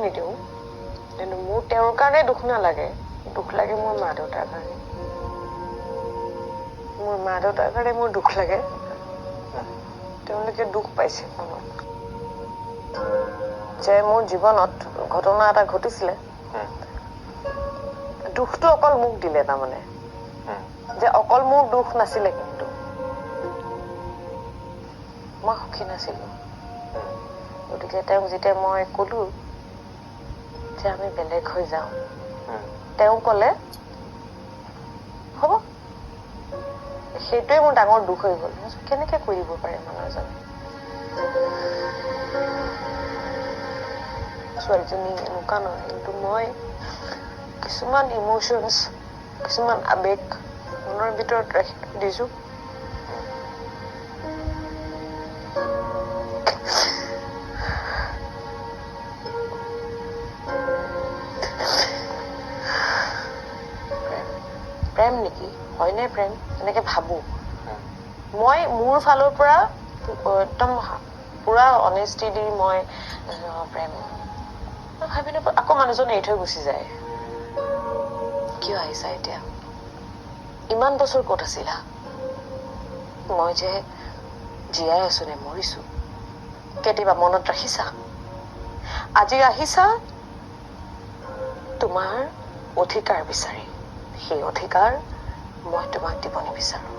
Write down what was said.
নিদিওঁ, কিন্তু মোৰ তেওঁৰ কাৰণে দুখ নালাগে, দুখ লাগে মোৰ মা দেউতাৰ কাৰণে। মোৰ মা দেউতাৰ কাৰণে মোৰ দুখ লাগে, তেওঁলোকে দুখ পাইছে মনত যে মোৰ জীৱনত ঘটনা এটা ঘটিছিলে। দুখটো অকল মোক দিলে, তাৰমানে যে অকল মোৰ দুখ নাছিলে, কিন্তু মই সুখী নাছিলো। গতিকে তেওঁক যেতিয়া মই ক'লো যে আমি বেলেগ হৈ যাওঁ, তেওঁ ক'লে হ'ব। সেইটোৱে মোৰ ডাঙৰ দুখ হৈ গ'ল। কেনেকে কৰি দিব পাৰে মানুহ এজনে? ছোৱালীজনী এনেকুৱা নহয়, কিন্তু মই কিছুমান ইম'শ্যনছ, কিছুমান আৱেগ মনৰ ভিতৰত ৰাখি থৈ দিছোঁ। প্ৰেম নেকি, হয়নে প্ৰেম, এনেকে ভাবোঁ মই। মোৰ ফালৰ পৰা একদম পুৰা অনেষ্টি দি মই প্ৰেম ভাবি নাপাওঁ। আকৌ মানুহজন এৰি থৈ গুচি যায়। কিয় আহিছা এতিয়া? ইমান বছৰ ক'ত আছিলা? মই যে জীয়াই আছো নে মৰিছো কেতিয়াবা মনত ৰাখিছা? আজি আহিছা তোমাৰ অধিকাৰ বিচাৰি, সেই অধিকাৰ মই তোমাক দিব নিবিচাৰো।